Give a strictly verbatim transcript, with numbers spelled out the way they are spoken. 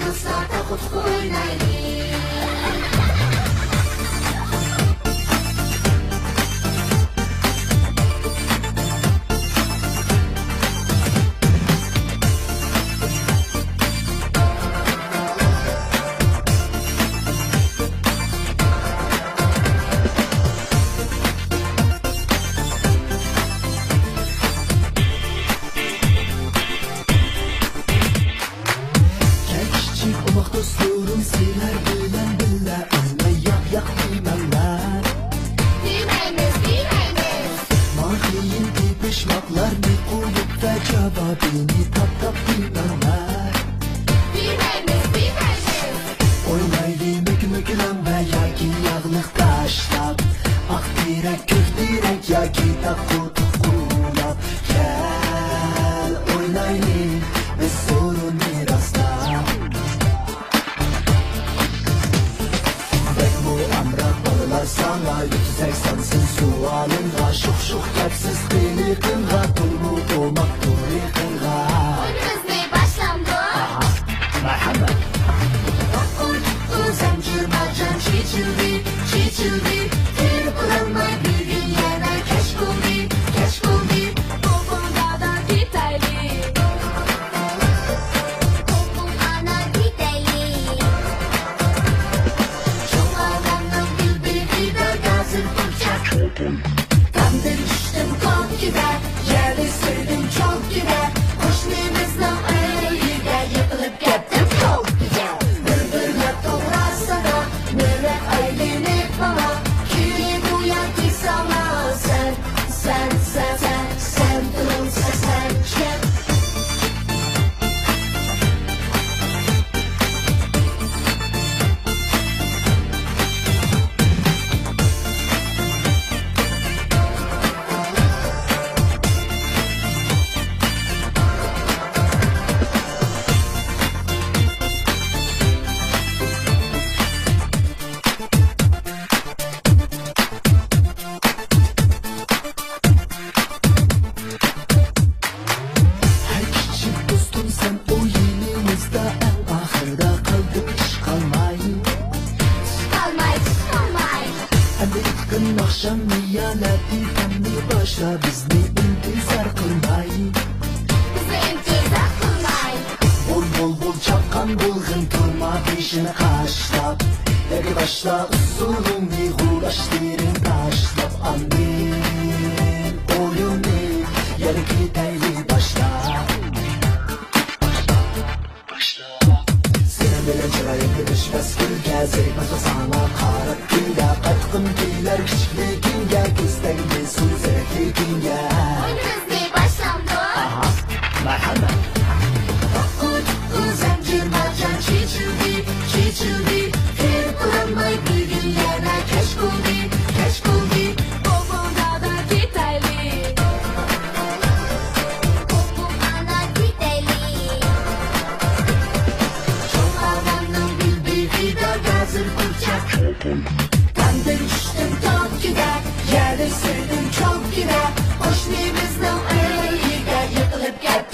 قىزلار تاقۇتقا ئوينايلى. كەچ كىچىك ئوماق دوستلىرىم سىلەر بىلەن بىللە ئويناياق ياق دېمەڭلار. دېمەيمىز، دېمەيمىز. ماڭا قىيىن تېپىشماقلارنى قويۇپ ۋە جاۋابىنى تاپ تاپ دېمەڭلار. دېمەيمىز، دېمەيمىز. ئوينايلى مۆكمۆكلەڭ ۋە ياكى ياغلىق تاشلاپ، ئاق تېرەك، كۆك تېرەك ياكى تاقۇت قولاپ. كەل ئوينايلى بىز سورۇننى راسلاپ. بەكمۇ ئامراق بالىلار ساڭا، يۈكسەك سانسىز سوئالىڭغا، شۇخ شۇخ گەپسىز قىلىقىڭغا، تولىمۇ ئوماق تۇرىقىڭغا. ئويۇنىمىزنى باشلامدۇق؟ ئاھا، مەرھەمەت. توققۇز، توققۇز، زەنجىر مارجان چېچىلدى، چېچىلدى. كىرىپ بولالماي بۈگۈن يەنە كەچ بولدى، كەچ بولدى. بوبۇڭ دادا كېتەيلى. بوبۇڭ ئانا كېتەيلى. چوڭ ئادەمنىڭ گۈلبېغىدا ھازىر پۇرچاق. تامدىن چۈشتۈم كوپكىدە، يەنى سۆيدۈم چوپكىدە. قوشنىمىزنىڭ ئۆيىگە يىقىلىپ كەتتىم كوپكىدە. بىر-بىرلەپ توغراسىدا، نۆۋەت ئايلىنىپ ماڭا. كۈلىدۇ ياكى ساڭا سەن، سەن، سەن، سەن، سەن تۇرۇڭ، سەن، سەن، سەن. ھەي كىچىك دوستۇم، سەن ئويۇنىمىزدا ئەڭ ئاخىردا قالدىڭ، ئىشقالماي. ئىشقالماي، ئىشقالماي. ئەمدى ئېيتقىن ئاخشام يا لەتىپەمنى باشلا، بىزنى ئىنتىزار قىلماي. بىزنى ئىنتىزار قىلماي. بول، بول، بول، چاققان بولغىن، تۇرما بېشىنى قاشلاپ. يەرگە باشلا ئۇسسۇلۇڭنى، غۇلاشلىرىڭ تاشلاپ. ئاندىن ئويۇننى يەنە كېتەيلى باشلاپ. سېنىڭ بىلەن چىرايىمنى بىر مەزگىلگە، زېرىكمەسمەن ساڭا قاراپ كۈندە. قايتقۇم كېلەر كىچىكلىكىڭگە، كۆز تەگدى سۇ زېرەكلىكىڭگە. ئويۇنىمىزنى باشلامدۇق؟ ئاھا، مەرھەمەت. توققۇز، توققۇز، زەنجىر مارجان چېچىلدى، چېچىلدى. كىرىپ بولالماي بۈگۈن يەنە كەچ بولدى، كەچ بولدى. بوبۇڭ دادا كېتەيلى. بوبۇڭ ئانا كېتەيلى. چوڭ ئادەمنىڭ گۈلبېغىدا ھازىر پۇرچاق. تامدىن چۈشتۈم توپكىدە، يەنى سۆيدۈم چوپكىدە. قوشنىمىزنىڭ ئۆيىگە يىقىلىپ كەتتىم.